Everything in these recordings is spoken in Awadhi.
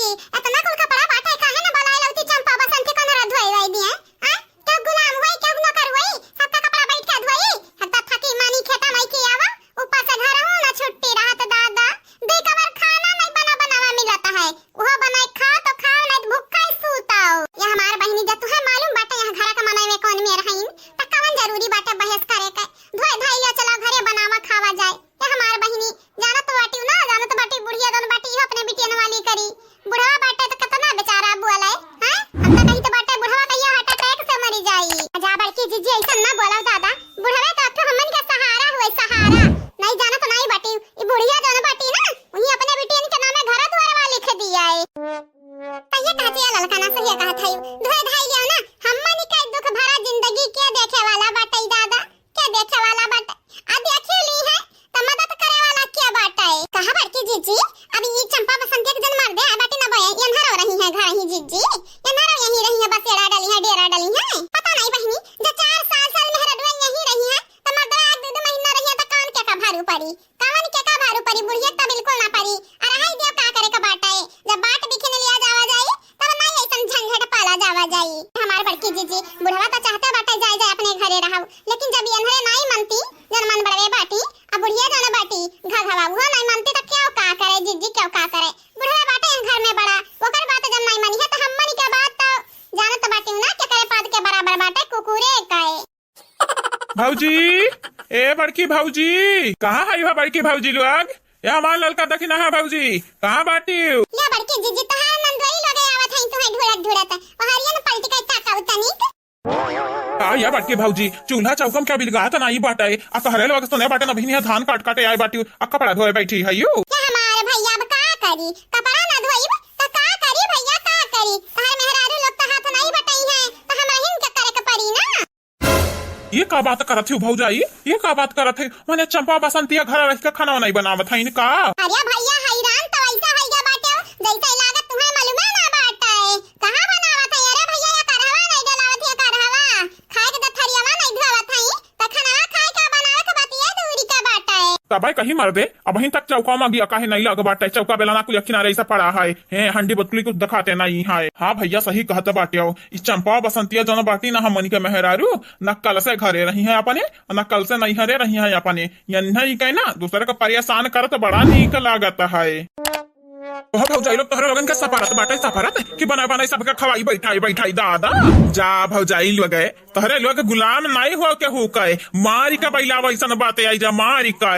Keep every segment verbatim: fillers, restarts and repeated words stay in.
एतना कुल कपड़ा बाटे, काहे न बोलाए लौती चंपा बसंती को नरा धोए वाई दिए? आ? केहू गुलाम होई, केहू नौकर होई, सबका कपड़ा बैठ के धोई। हत्ता थकी मानी खेता माई के आवा, ऊपर से घरहू न छुट्टी रहत दादा। दुई कबर खाना नहीं बना बनावा मिलत है, उहो बनाए खाओ तो खाओ, नहीं तो भूखा ही सूताओ। ये हमार बहिनी, जब तुहे मालूम बाटे यहाँ घरा के मनई में कौन मेर हईन, त कवन जरूरी बाटे बहस करे के? धोए धाई लिया, चला घरे बनावा खावा जाए। ए हमार बहिनी, जानत बाटी ना, जानत बाटी बुढ़िया जौन बाटी, इहो अपने बिटियन वाली करी। बुढ़वा बाटे त केतना बेचारा बोले, हैं? हम त कही त बाटे बुढ़वा कहिया heart attack से मरी जाई। जा बड़की जीजी, ऐसन ना बोला दादा, बुढ़वे त अब हमन के सहारा हुए, सहारा। नहीं जानत नहीं बाटी, ई बुढ़िया जौन बाटी ना, उही अपने बिटियन के नामे घर दुआरवा लिख दिया है। सही कहत है ललका ना, सही कहत है। धोए धाई लिया ना, हमन के दुख भरा जिंदगी के देखे वाला बाटे दादा। के देखे वाला बाटे? आ देखियो ली है, त मदद करे वाला के बाटे? कहा बड़की जीजी, अब ई चंपा बसंती के जन मर्दे आए बाटे न बे, एन्हरो रही है घर ही जीजी, एन्हरो यहीं रही है, बसेरा डली है, डेरा डली है। पता नहीं बहिनी, जे चार साल, साल मेहररुआ यहीं रही है, त मर्दवा एक दू, दू महीना रही है, त कौन के का भारू पड़ी? कवन के का भारू परी, बुढ़िया त बिल्कुल ना परी। अरे हाय देव, का करे के बाटे, जब बाट बिखे न लिया जावा जाई, तब ना ऐसन झंझट पाला जावा जाई। हमार बड़की जीजी, बुढ़वा त चाहते बाटे जाए जाए अपने घरे रहव, लेकिन जब ये अनहरे नाई मनती, जन मन बड़वे बाटी, अब बुढ़िया जन बाटी, घघवा उहो नाई मनती त क्यों का करे जीजी, क्यों का करे? बुढ़वा बाटे घर में बड़ा, ओकर बात जब नाई मनी है त हमनी के बात त जानत बाटी ना, के करे पाद के बराबर बाटे, कुकुरे काए। भौजी, ए बड़की भौजी, कहाँ है हो बड़की भौजी लोग? ए हमार ललका दखिना है भौजी, कहाँ बाटी? ले बड़की जीजी, तोहार नंदोई लोग आवत हैं, तुहे ढूढ़त ढूढ़त, पहाड़िया न पलटी के ताका उतनिक। का ये बड़की भौजी, चूल्हा चौकम क्या बिलगात नहीं बाटे, आ तोहरे लोग सुने बाटे न बहिनिया धान काट काटे आए बाटी, आ कपड़ा धोए बैठी है यू। ये हमार भैया अब का करी, कपड़ा ना धोइब त का करी भैया, का करी, तोहर मेहरारू लोग त हाथ नहीं बटाई है, त हमरा हिन के करे के पड़ी ना। ये का बात करत हो भौजाई, ये का बात करत है? मने चंपा बसंतिया घर रह के खाना नहीं बनावत है इनका? अरे भैया, हैरान तो ऐसा होइगा बाटे, जैसे लागत तुम्हें मालूम है ना बाटे। कहाँ बनावत है? अरे भैया, ये करहवा नहीं डलावत है, करहवा। खाए के दथरियावा नहीं धोवत है, त खाना खाए के बनावे के बात ये दूरी के बाटे। तबे कहीं मर दे, अबहिन तक चौका में अगिया काहे नहीं लग बाटे? चौका बेलना कुल किनारे ऐसा पड़ा है। हैं, हंडी बतुली कुछ दिखाते नहीं है। हाँ भैया, सही कहत बाटे हो। ई चंपा बसंतिया जौन बाटी ना, हमनी के मेहरारू, न कल से घरे रही है अपने, न कल से नैहरे रही है अपने। ये नहीं कहे ना, दूसरे को परेशान करत बड़ा नीक लागत है। ओह भौजाई लोग तोहरे लोगन के सपारत बाटे, सपारत कि बनाए बनाए सबके खवाई बैठाई बैठाई दादा। जा भौजाई लोग, तोहरे लोग गुलाम नहीं हो के हु कहे, मारी का बैला वैसन बाते आई जा, मारी का।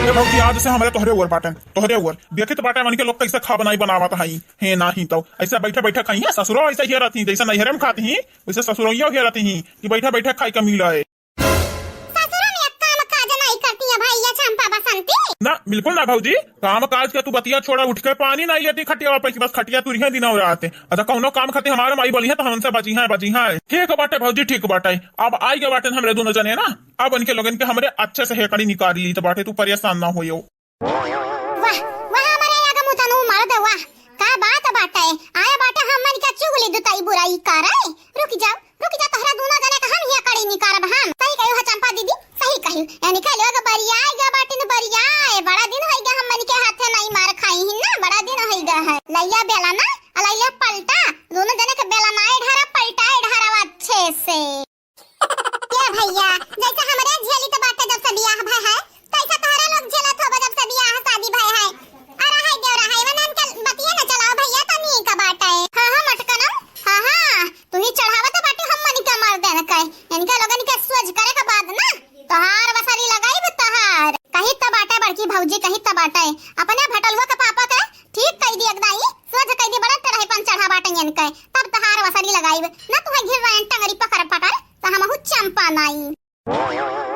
ए भौजी, आज से हमरे तोहरे ओर बाटन, तोहरे ओर। देखित बाटे हमनी के लोग कैसे खा बनाई बनावत हई। हे नाही तो ऐसे बैठे बैठे खाई है, ससुरो ऐसे ही रहती, जैसे नैहरे में खाती ही, वैसे ससुरोइयो ही रहती ही कि बैठे बैठे खाई का मिला है। ससुरो में एक काम काज नहीं करती है भैया चंपा बसंती। ना, बिल्कुल ना भौजी, काम काज के तू बतिया छोड़ा, उठ के पानी नहीं लेती खटिया पे कि बस खटिया तुरिया दिन और रात। अच्छा, कौनो काम खाती हमारे माई बोली है तो हमसे बची है, बची है। ठीक बाटे भौजी, ठीक बाटे। अब आई के बाटे हमरे दोनों जने ना, अब उनके लोगन के हमरे अच्छे से हेकड़ी निकाल ली तो बाटे, तू परेशान ना होयो। वाह, वाह, हमारे आगे मुतनु मर्द, वाह, का बात बाटे? आए बाटे हमन के चुगली दुताई बुराई करे। रुक जाओ, रुक जा, तोहरा दोनों जने का हम हेकड़ी निकारब हम। सही कहियो है चंपा दीदी, सही कहियो। यानी के लोग बरियाए गा बाटिन, बरियाए। बड़ा दिन होइगा हमन के हाथे नहीं मार खाई ही ना, बड़ा दिन होइगा है। लैया बेला ना, आ लैया पलटा, दोनों जने के बेला नाए ढारा, पलटाए ढारा अच्छे से। ए भैया, जैसे हमरे झेलित बाटे जब से बियाह भय है, तैसे तोहरे लोग झेलत होबे जब से बियाह शादी भय है। अरे हाय देवरा हाय, वनन के बतिये न चलाओ भैया, तनी का बाटे। हाँ, हाँ, मटकनम, हाँ, हाँ, तू ही चढ़ावत बाटे हम मनी के मार देन के। इनके लोगन के सोच करे के बाद ना, तोहार वसरी लगाइब तोहार। कही त बाटे बड़की भौजी, कही त बाटे। अपने भटलुआ के पापा के ठीक कई दी एकदम, सोच कई दी, बड़ा टढ़ाई पन चढ़ा बाटे इनके। तब तोहार वसरी लगाइब, ना तुहे घिर रहे टंगरी पकड़ पकड़। त हमहू चंपा नाई।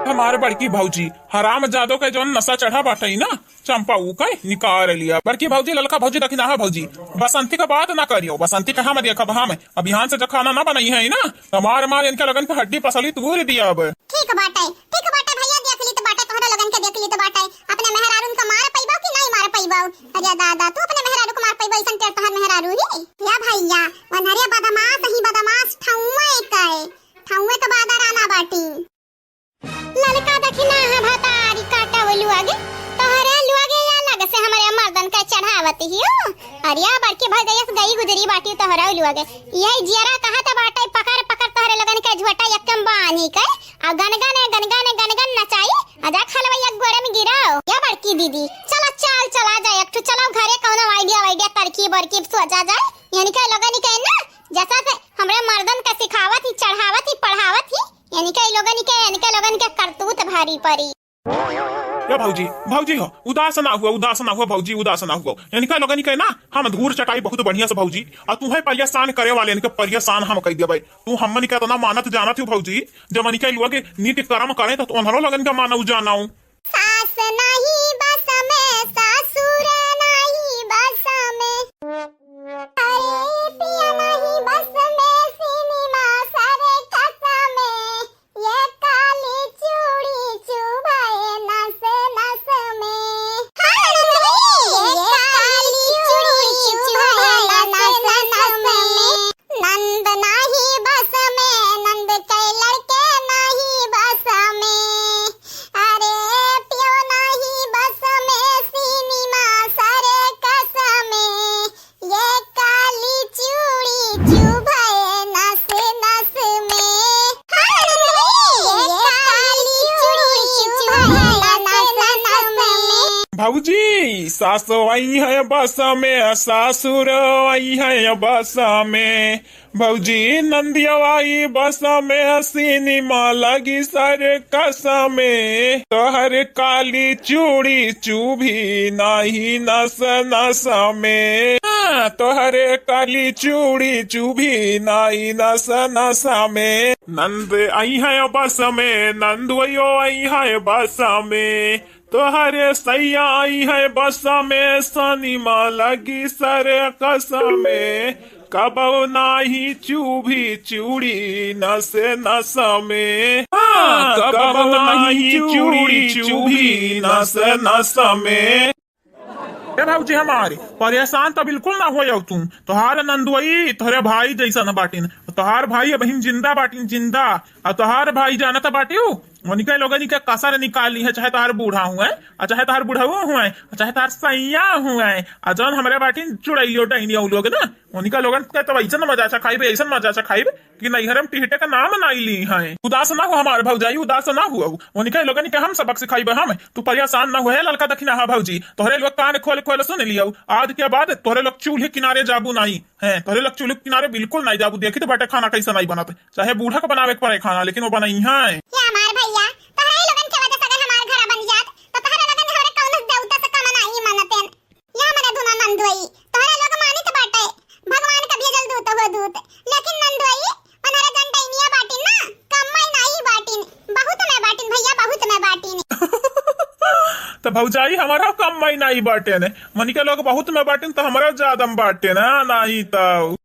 हमार बड़की भौजी, हराम जादो के जौन नशा चढ़ा बाटे ना, चंपा ऊ के निकाल लिया। बड़की भौजी, ललका भौजी, दखिनाहा भौजी, बसंती का बात ना करियो। बसंती के हम देखब हम, अब बिहान से जो खाना ना बनाई है ना, त मार मार इनके लगन के हड्डी पसली तूर दिया अब। ठीक बाटे, ठीक बाटे भैया, देख ली त बाटे, तोहरे लगन के देख ली त बाटे। अपने मेहरारून के मार पइबो कि नहीं मार पइबो? अरे दादा, तू अपने मेहरारू के मार पइबो, ऐसन टेढ़ तोहर मेहरारू ही। या भैया, वनहरे बदमाश ही बदमाश ठौए के। ठौए के बादर आना बाटी। ललका दखिना है भतारी काटव लुअगे, तोहरे लुअगे या लग से हमरे मर्दन के चढ़ाव। पति हियो। अरे या बड़की भौजइया से गई गुजरी बाटी तोहरा लुआ गे। यही जियरा कहा त बाटे पकड़ पकड़ तोहरे लोगन के झोटा यक्कम बानी के। आ गनगन गनगन गनगन नचाई। आ जा खलवैया गोड़े में गिराओ। या बड़की दीदी चलो चाल चला जाए एक ठो चलो घरे कौनो आइडिया वाइडिया तरकीब वरकीब सोचा जाए। यानी के लोगन के ना जैसा से हमरे मर्दन के सिखावत ही चढ़ावत ही पढ़ावत ही। यानी के लोगन के यानी के लोगन के करतूत भारी परी। ए भौजी, भौजी हो, उदास ना हुआ, उदास ना हुआ भौजी, उदास ना हुआ। इनका लोगन के ना हम धूर चटाई बहुत बढ़िया से भौजी, और तुहे परेशान करे वाले इनके परेशान हम कह देबे। तू हमन के इतना मानत जानत हो भौजी, जब इनके लोग नीति कर्म करे तो उन्हरो लोगन के मानव जानव। सास नाही बस में, सासुर नाही बस में, अरे पिया नाही बस में, सिनेमा सर्कस में, ये काली चूड़ी चुभाए नस नस में। हाँ, ये काली चूड़ी चुभाए नस नस में। नंद नाही बस में, नंद के लड़के नाही बस में। अरे पियो नाही बस में, सिनेमा सर्कस में। ये काली चूड़ी चुभे नस नस में। हाँ, ये काली चूड़ी चुभे नस नस में। भौजी, सास आई है बस में, सासुर आई है बस में। भौजी, नंदिया आई बस में, सिनेमा लगी सर्कस में। तोहर काली चूड़ी चुभी नाही नस नस में। हाँ, तोहर काली चूड़ी चुभी नाही नस नस में। नंद आई है बस में, नंदुयो आई है बस में। तोहरे सैया आई है बस में, सिनेमा लगी सर्कस में। कबो नाही चुभी चूड़ी नस नस में। हाँ, कबो नाही चूड़ी चुभी नस नस में। ए भौजी हमारे, परेशान तो बिल्कुल ना हो जाओ तुम। तोहार नंदुई तोहरे भाई जैसन बाटिन। तोहार भाई अबहिन जिंदा बाटिन, जिंदा। आ तोहार भाई जानत बाटियो, उनके लोगन के कसर निकाली है, चाहे तोहार बूढ़ा हुए, आ चाहे तोहार बुढ़ऊ हुए, आ चाहे तोहार सैया हुए, आ जौन हमरे बाटिन चुड़ैलियो डैनियो लोग ना, उनका लोगन के तो ऐसन मजा चखाइबे, ऐसन मजा चखाइबे कि नैहर में टिहटे का नाम नाई ली है। उदास ना हो हमार भौजाई, उदास ना हो। उनके लोगन के हम सबक सिखाइबे हम। तू परेशान ना हो, हे ललका दखिना, हाँ भौजी, तोहरे लोग कान खोल खोल सुन लियो, आज के बाद तोहरे लोग चूल्हे किनारे जाबू नाई है, तोहरे लोग चूल्हे किनारे बिल्कुल नाई जाबू। देखी तो बाटे खाना कैसे नाई बनत, चाहे बूढ़ा के बनावे के पड़े खाना, लेकिन वो बनई है। या हमार भैया, तोहरे लोगन के वजह से अगर हमार घर बन जात, तो तोहरे लोगन हमरे कौनो देवता से कम नाई मानते। या मने दुनो नंदोई, तोहरे लोग मानित बाटे, भगवान का भेजल दूत हो दूत, लेकिन नंदोई, पनरह जन डैनिया बाटिन ना, कम्मई नाई बाटिन, बहुत में बाटिन भैया, बहुत में बाटिन। तो भौजाई हमारा कम्मई नाई बाटे ने, मनिका लोग बहुत में बाटिन तो हमारा ज्यादा में बाटे ना, नाई तो।